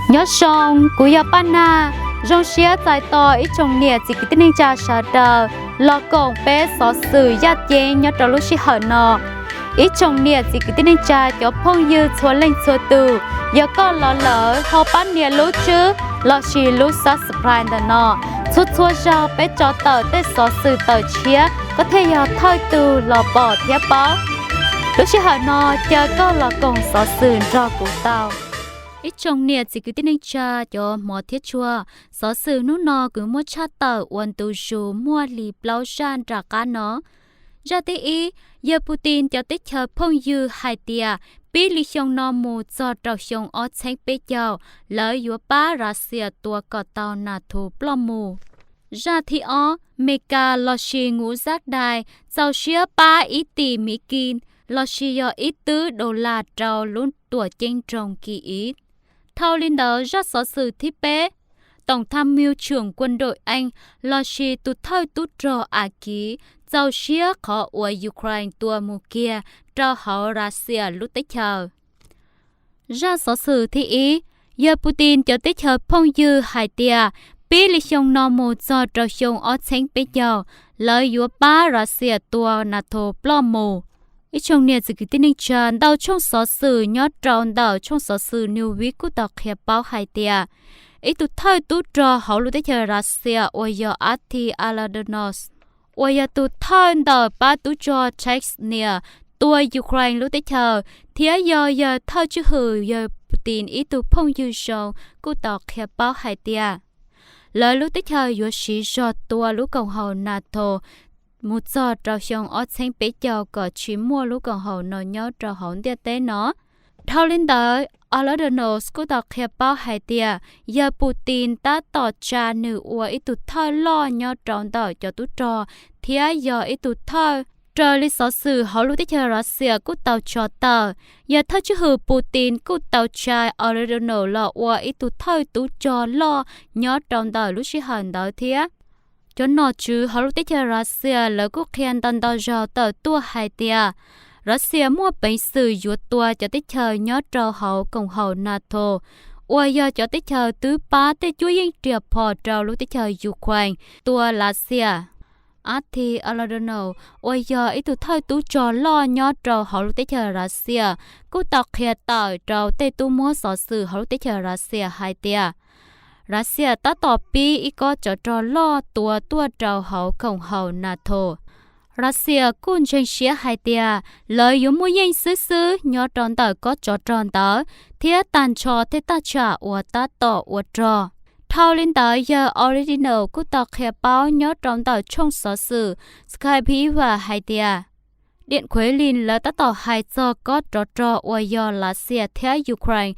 Nyob zoo, kuv yog Paj Nag. Zoo siab txais tos ib tsoom niam txiv kwv tij neej tsa sawv daws los koom peb xov xwm yaj ceeb nyob rau lub sij hawm no. Ib tsoom niam txiv kwv tij neej tsa cov phooj ywg txhua leej txhua tus, yog koj los lawm ho pab nias lub tswb lossis lub subscribe ntawm no. Txhua txhua zaug peb tso tawm tej xov xwm tawm tshiab koj thiaj yog thawj tug los pom thiab paub. Lub sij hawm no caw koj los koom xov xwm nrog kuv tau. Ib tsoom niam txiv kwv tij neej tsa cov hmov thiab tshua, xov xwm hnub no kuv muab tshaj tawm ua ntu zus muaj li plaub zaj nram qab no. Zaj thib ib, yawg Putin cov teb chaws phooj ywg hais tias pib li xyoo no mus txog rau xyoo ob txheeb peb caug, lawv yuav pab Russia tua kom tau NATO ploj mus. Zaj thib ob, Meskas lossis Ngũ Zaj Dais txaus siab pab ib tim miv ki lossis yog ib twb dollar rau lub tuam ceeb nroog Kiv Iv. Dhau li ntawd, zaj xov xwm thib peb, Toom Tham Miu Tshwm Kuas Nroj Eej lossis tus thawj tub rog Akiv txaus siab qhov uas Ukraine tua mus kiag rau hauv Russia lub teb chaws. Zaj xov xwm thib ib, yawg Putin cov teb chaws phooj ywg hais tias pib li xyoo no mus txog rau xyoo ob txheeb peb caug, lawv yuav pab Russia tua NATO ploj mus. Ib tsoom niam txiv kwv tij neej tsa, ntau tshooj xov xwm nyob rau ntawm tshooj xov xwm Newsweek kuj tau qhia paub hais tias ib tug thawj tub rog hauv lub teb chaws Russia uas yog Ati Aladonov, uas yog tus thawj ntawm pab tub rog Chechnya tua Ukraine lub teb chaws, thiab yog yawg thawj tswj hwm yawg Putin ib tug phooj ywg zoo kuj tau qhia paub hais tias lawv lub teb chaws yuav siv zog tua lub koom haum NATO mus txog rau xyoo ob txheeb peb caug kom tsis muaj lub koom haum no nyob rau hauv ntiaj teb no. Dhau li ntawd, Aladonov kuj tau qhia paub hais tias yawg Putin tab tom tsa nws ua ib tug thawj loj nyob rau ntawm cov tub rog thiab yog ib tug thawj. Raws li xov xwm hauv lub teb chaws Russia kuj tau tso tawm, yawg thawj tswj hwm Putin kuj tau tsa Aladonov los ua ib tug thawj tub rog loj nyob rau ntawm lub sij hawm ntawd thiab. Cov nom tswv hauv lub teb chaws Russia lawv kuj qhia ntau ntau zaug tawm tuaj hais tias Russia muaj peev xwm yuav tua cov teb chaws nyob rau hauv koom haum NATO, uas yog cov teb chaws twb pab tej cuab yeej riam phom rau lub teb chaws Ukraine tua Russia. Ati Aladonov, uas yog ib tug thawj tub rog loj nyob rau hauv lub teb chaws Russia, kuj tau qhia tawm rau tej tub muab xov xwm hauv lub teb chaws Russia hais tias Russia tab tom pib ib kob tsov rog loj tua tuaj rau hauv koom haum NATO. Russia kuj ntseeg siab hais tias lawv yuav muaj yeej xwb xwb nyob rau ntawm kob tsov rog ntawd thiab tag nrho tej thaj tsam uas tab tom ua rog. Dhau li ntawd, yawg Aladonov kuj tau qhia paub nyob rau ntawm tshooj xov xwm Sky Piva hais tias Diam Khuev Lis lawv tab tom hais txog kob tsov rog uas yog Russia thiab Ukraine.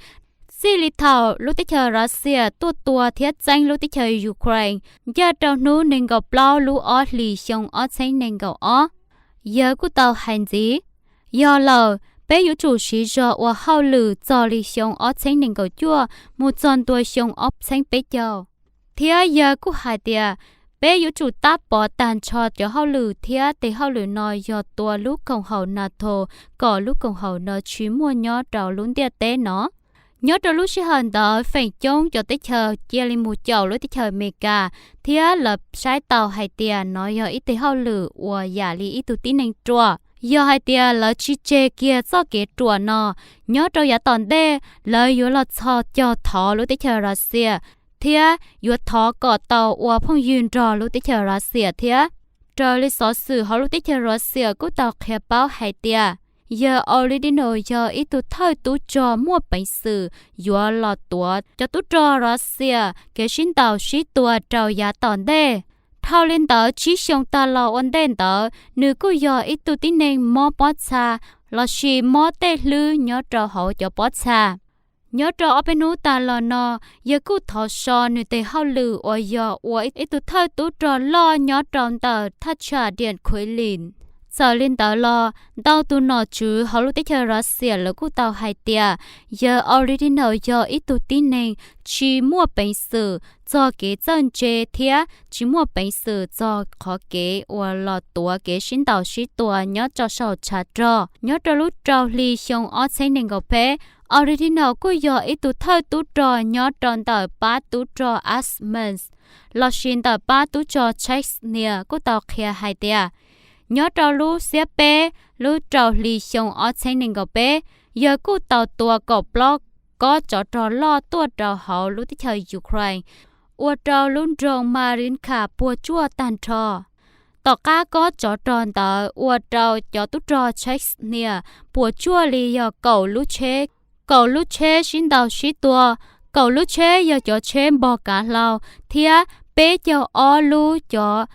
Txij li thaum lub teb chaws Russia tuaj tua thiab txeeb lub teb chaws Ukraine ncaj rau hnub nees nkaum plaub lub ob hlis xyoo ob txheeb nees nkaum ob, yawg kuj tau hais ntxiv, yog lawm, peb yuav tsum siv zog ua hauj lwm txog li xyoo ob txheeb nees nkaum cuaj mus txog ntua xyoo ob txheeb peb caug. Thiab yawg kuj hais tias peb yuav tsum tab pov tag nrho cov hauj lwm thiab tes hauj lwm no yog tua lub koom haum NATO kom lub koom haum no tsis muaj nyob rau lub ntiaj teb no. Nyob rau lub sij hawm ntawd feem coob cov teb chaws cia li mus caum lub teb chaws Amelikas thiab lawv saib tau hais tias nov yog ib tes hauj lwm uas yam li ib tug tib neeg ruam. Yog hais tias lawv tsis tseg kiag txoj kev ruam no, nyob rau yav tom ntej lawv yuav los txhos caug thov lub teb chaws Russia thiab yuav thov kom tau ua phooj ywg nrog lub teb chaws Russia thiab. Raws li xov xwm hauv lub teb chaws Russia kuj tau qhia paub hais tias yawg Aladonov yog ib tug thawj tub rog muaj peev xwm yuav los tuav cov tub rog Russia kev sib ntaus sib tua rau yav tom ntej. Dhau li ntawd, tsib xyoo tag los ua ntej ntawd nws kuj yog ib tug tib neeg mob pob txha lossis mob tej hlwb nyob rau hauv cov pob txha. Nyob rau ob peb hnub tag los no, yawg kuj thov so nws tes hauj lwm uas yog ua ib tug thawj tub rog loj nyob rau ntawm thaj tsam Diam Khuev Lis. Txawm li ntawd los, ntau tus nom tswv hauv lub teb chaws Russia lawv kuj tau hais tias yawg Aladonov yog ib tug tib neeg tsis muaj peev xwm txog kev txawj ntse thiab tsis muaj peev xwm txog qhov kev uas los tuav kev sib ntaus sib tua nyob rau saum tshav rog. Nyob rau lub rau hli xyoo ob txheeb nees nkaum peb, Auditino kuj yog ib tug thawj tub rog nyob rau ntawm pab tub rog Asmens lossis ntawm pab tub rog Chechnya kuj tau qhia hais tias, nyob rau lub xiab peb lub rau hli xyoo ob txhiab nees nkaum peb, yawg kuj tau tua kaum plaub kob tsov rog loj tuaj rau hauv lub teb chaws Ukraine, ua rau lub nroog Mariinka puas tsuaj tag nrho. Tom qab kob tsov rog ntawd ua rau cov tub rog Chechnya puas tsuaj li yog kaum lub tsheb, kaum lub tsheb sib ntaus sib tua, kaum lub tsheb yog cov tsheb npog kav hlau, thiab peb caug ob lub cov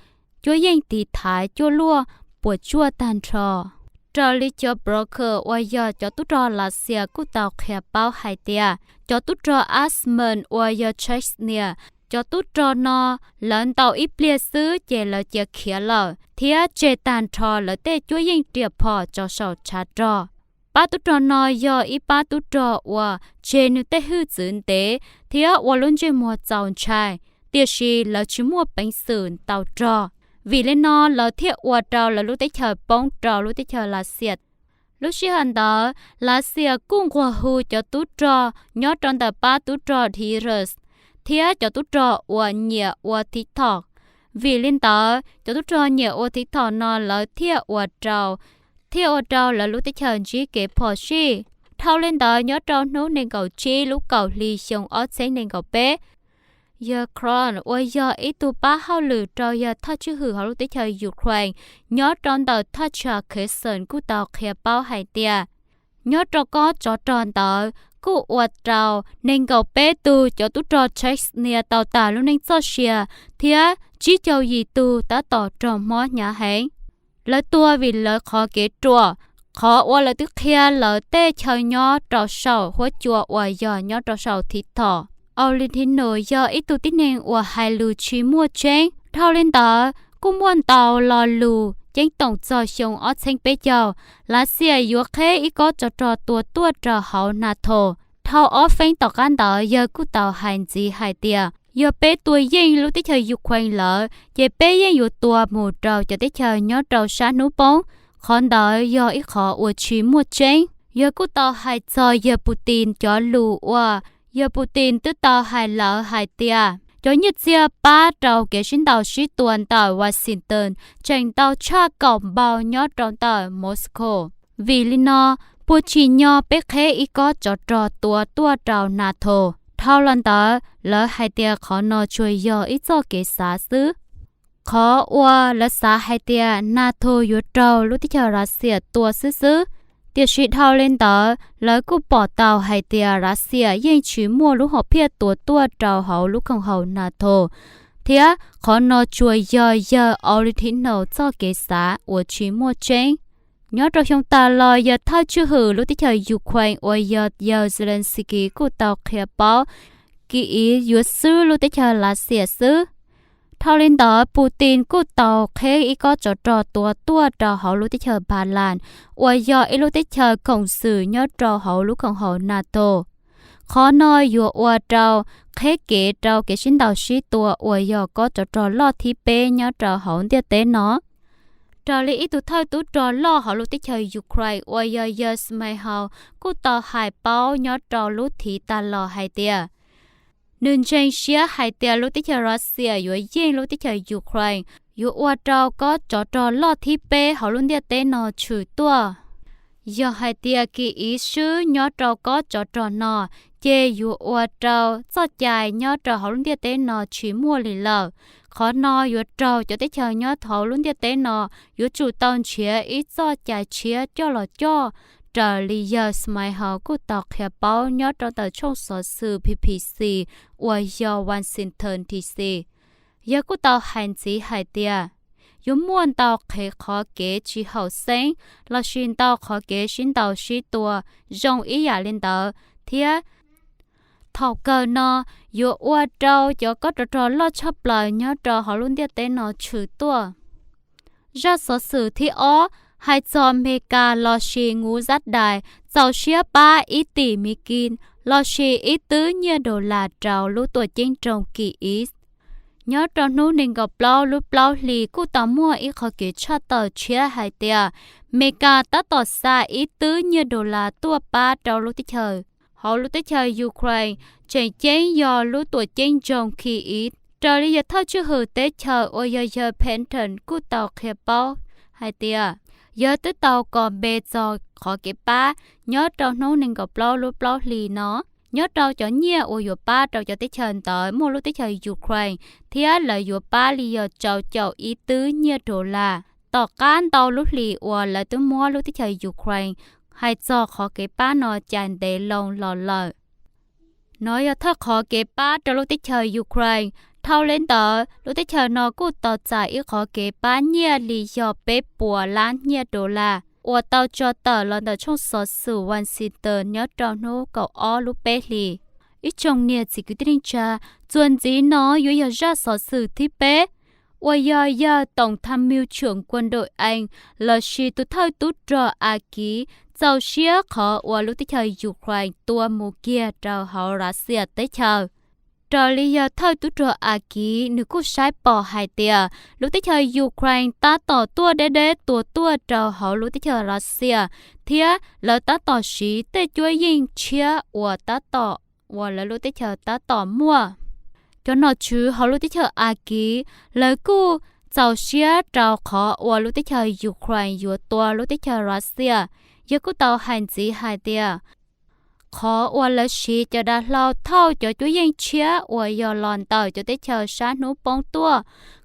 cuab yeej tiv thaiv cuaj luaj puas tsuaj tag nrho. Raws li cov broker uas yog cov tub rog Lav Xias kuj tau qhia paub hais tias, cov tub rog Asmens uas yog Chechnya, cov tub rog no lawv ntaus ib pliag xwb ces lawv cia khiav lawm thiab tseg tag nrho lawv tej cuab yeej riam phom rau saum tshav rog. Pab tub rog no yog ib pab tub rog uas tseg nws tej hwj txwv ntev thiab ua lub ntsej muag txaus ntshai, tiam sis lawv tsis muaj peev xwm ntaus rog. Vim li no lawv thiaj ua rau lawv lub teb chaws poob rau lub teb chaws Lav Xias. Lub sij hawm ntawd Lav Xias kuj nquag hu cov tub rog nyob rau ntawm pab tub rog Dires thiab cov tub rog uas nyiam ua TikTok. Vim li ntawd cov tub rog nyiam ua TikTok no lawv thiaj ua rau, thiaj ua rau lawv lub teb chaws ntsib kev phom sij. Dhau li ntawd nyob rau hnub nees nkaum tsib lub kaum hli xyoo ob txhiab nees nkaum peb, yawg Kron uas yog ib tug pab hauj lwm rau yawg thawj tswj hwm hauv lub teb chaws Ukraine nyob rau ntawm thaj tsam Kherson kuj tau qhia paub hais tias, nyob rau kob tsov rog ntawd kuj ua rau nees nkaum peb tug cov tub rog Chechnya tau tas lub neej txoj sia thiab tsib caug yim tug tab tom raug mob hnyav heev. Lawv tuag vim lawv qhov kev ruam, qhov uas lawv twb qhia lawv tej chaw nyob rau saum huab cua uas yog nyob rau saum TikTok. Aulentino yog ib tug tib neeg uas hais lus tsis muaj tseeb. Dhau li ntawd kuj muaj ntau lo lus ceeb toom txog xyoo ob txhiab peb caug, Lav Xias yuav qheb ib kob tsov rog tua tuaj rau hauv NATO. Dhau ob feeb tom qab ntawd yawg kuj tau hais ntxiv hais tias, yog peb tua yeej lub teb chaws Ukraine lawm ces peb yeej yuav tua mus rau cov teb chaws nyob rau sab hnub poob. Qhov ntawd yog ib qhov uas tsis muaj tseeb. Yawg kuj tau hais txog yawg Putin cov lus uas yawg Putin twb tau hais lawm hais tias, cov nyiaj txiag pab rau kev sib ntaus sib tua ntawm Washington tseem ntau tshaj kaum npaug nyob rau ntawm Moscow. Vim li no, puas tsim nyog peb qheb ib kob tsov rog tua tuaj rau NATO? Dhau los ntawd lawv hais tias qhov no tsuas yog ib txoj kev xav xwb. Qhov uas lawv xav hais tias NATO yuav raug lub teb chaws Lav Xias tua xwb xwb, tiam sis dhau li ntawd lawv kuj pom tau hais tias Lav Xias yeej tsis muaj lub hom phiaj tua tuaj rau hauv lub koom haum NATO, thiab qhov no tsuas yog yawg Aulentino txoj kev xav uas tsis muaj tseeb. Nyob rau xyoo tas los yawg thawj tswj hwm lub teb chaws Ukraine uas yog yawg Zelensky kuj tau qhia paub, Kiv yuav xwb lub teb chaws Lav Xias xwb. Dhau li ntawd Putin kuj tau qheb ib kob tsov rog tua tuaj rau hauv lub teb chaws Ba Las uas yog ib lub teb chaws koom xwm nyob rau hauv lub koom haum NATO. Qhov no yuav ua rau qheb kev rau kev sib ntaus sib tua uas yog kob tsov rog loj thib peb nyob rau hauv ntiaj teb no. Raws li ib tug thawj tub rog loj hauv lub teb chaws Ukraine uas yog yawg Smyhal kuj tau hais paub nyob rau lub thiv tas los hais tias, nws ntseeg siab hais tias lub teb chaws Russia yuav yeej lub teb chaws Ukraine, yuav ua rau kob tsov rog loj thib peb hauv lub ntiaj teb no tshwm tuaj. Yog hais tias Kiv swb nyob rau kob tsov rog no, ces yuav ua rau txoj cai nyob rau hauv lub ntiaj teb no tsis muaj li lawm. Qhov no yuav raug cov teb chaws nyob hauv lub ntiaj teb no yuav tsum tau nrhiav ib txoj cai tshiab coj los coj, raws li yawg Smyhal kuj tau qhia paub nyob rau ntawm tshooj xov xwm B B C uas yog Washington D C. Yawg kuj tau hais ntxiv hais tias, yuav muaj ntau qhev qhov kev tsis haum xeeb lossis ntau qhov kev sib ntaus sib tua zoo ib yam li ntawd thiab. Thaum kawg no yuav ua rau cov kob rog rog loj tshaj plaws nyob rau hauv lub ntiaj teb no tshwm tuaj. Zaj xov xwm thib ob hais txog Amelikas lossis Nguv Zab Dais txaus siab pab ib tim mi kis lossis ib twb nyiaj dollar rau lub tuam ceeb nroog Kiv. Nyob rau hnub nees nkaum plaub lub plaub hlis kuj tau muaj ib qhov kev tshaj tawm tshiab hais tias, Amelikas tab tom xa ib twb nyiaj dollar tuaj pab rau lub teb chaws hauv lub teb chaws Ukraine tseem ceeb yog lub tuam ceeb ntsoog Kyiv. Raws li yawg thawj tswj hwm teb chaws uas yog yawg Penton kuj tau qhia paub hais tias yawg twb tau kos npe txog qhov kev pab nyob rau hnub nees nkaum plaub lub plaub hlis no, nyob rau cov nyiaj uas yuav pab rau cov teb chaws ntawd muaj lub teb chaws Ukraine thiab lawv yuav pab li yog rau caum ib twb nyiaj dollar. Tom qab ntau lub hlis uas lawv twb muab lub teb chaws Ukraine hais txog qhov kev pab no cais ntev loo los lawm. Nov yog thawj qhov kev pab rau lub teb chaws Ukraine. Dhau li ntawd, lub teb chaws no kuj tau txais ib qhov kev pab nyiaj li yog peb puas lab nyiaj dollar uas tau tso tawm los ntawm tshooj xov xwm Washington nyob rau hnub kaum ob lub peb hlis. Ib tsoom niam txiv kwv tij neej tsa, txuas ntxiv no yuav yog zaj xov xwm thib peb uas yog yawg Toom Tham Mw Tshwm Kuas Nroj Ees lossis tus thawj tub rog A Kiv txaus siab qhov uas lub teb chaws Ukraine tua mus kiag rau hauv Russia teb chaws. Raws li yawg thawj tub rog A Kiv nws kuj saib pom hais tias lub teb chaws Ukraine tab tom tuaj deb deb tua tuaj rau hauv lub teb chaws Russia thiab lawv tab tom siv tej cuab yeej tshiab uas tab tom uas lawv lub teb chaws tab tom muaj. Cov nom tswv hauv lub teb chaws A Kiv lawv kuj txaus siab rau qhov uas lub teb chaws Ukraine yuav tua lub teb chaws Russia. Yawg kuj tau hais ntxiv hais tias qhov uas lawv siv cov dav hlau thauj cov cuab yeej tshiab uas yog los ntawm cov teb chaws sab hnub poob tuaj,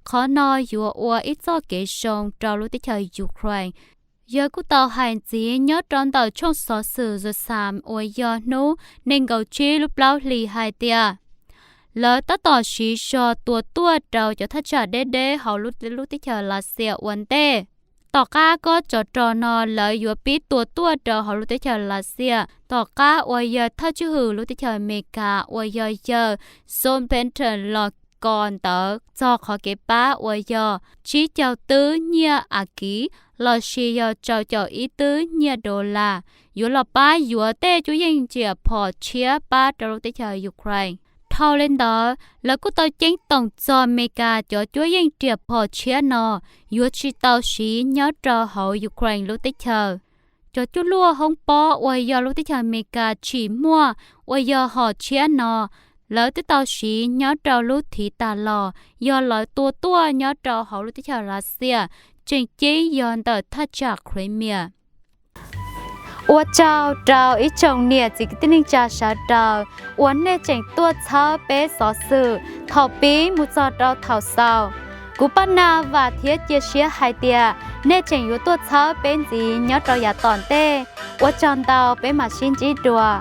qhov no yuav ua ib txoj kev zoo rau lub teb chaws Ukraine. Yawg kuj tau hais ntxiv nyob rau ntawm tshooj xov xwm Zosam uas yog hnub nees nkaum tsib lub plaub hlis hais tias lawv tab tom siv zog tua tuaj rau cov thaj tsam deb deb hauv lub teb chaws Lavxias ua ntej. Tom qab kob tsov rog no lawv yuav pib tua tuaj rau hauv lub teb chaws Lavxias. Tom qab uas yawg thawj tswj hwm lub teb chaws Amelikas uas yog yawg John Bolton los kos ntawv txog qhov kev pab uas yog tsib caug twb nyiaj a kiv lossis yog rau caum ib twb nyiaj dollar yuav los pab yuav tej cuab yeej riam phom tshiab pab rau lub teb chaws Ukraine. Dhau li ntawd, lawv kuj tau ceeb toom txog Amelikas cov cuab yeej riam phom tshiab no yuav tsis tau siv nyob rau hauv Ukraine lub teb chaws. Cov cuaj luaj hoob pob uas yog lub teb chaws Amelikas tsim muaj uas yog hom tshiab no, lawv twb tau siv nyob rau lub thiv tas los yog lawv tua tuaj nyob rau hauv lub teb chaws Lavxias, tseem ceeb yog ntawm thaj tsam Crimea. Ua tsaug rau ib tsoom niam txiv kwv tij neej tsa sawv daws uas nej tseem tuaj txhawb peb xov xwm thaum pib mus txog rau thaum xaus. Kuv paj nag vam thiab cia siab hais tias nej tseem yuav tuaj txhawb peb ntxiv nyob rau yav tom ntej. Ua tsaug ntau, peb mam sib ntsib dua.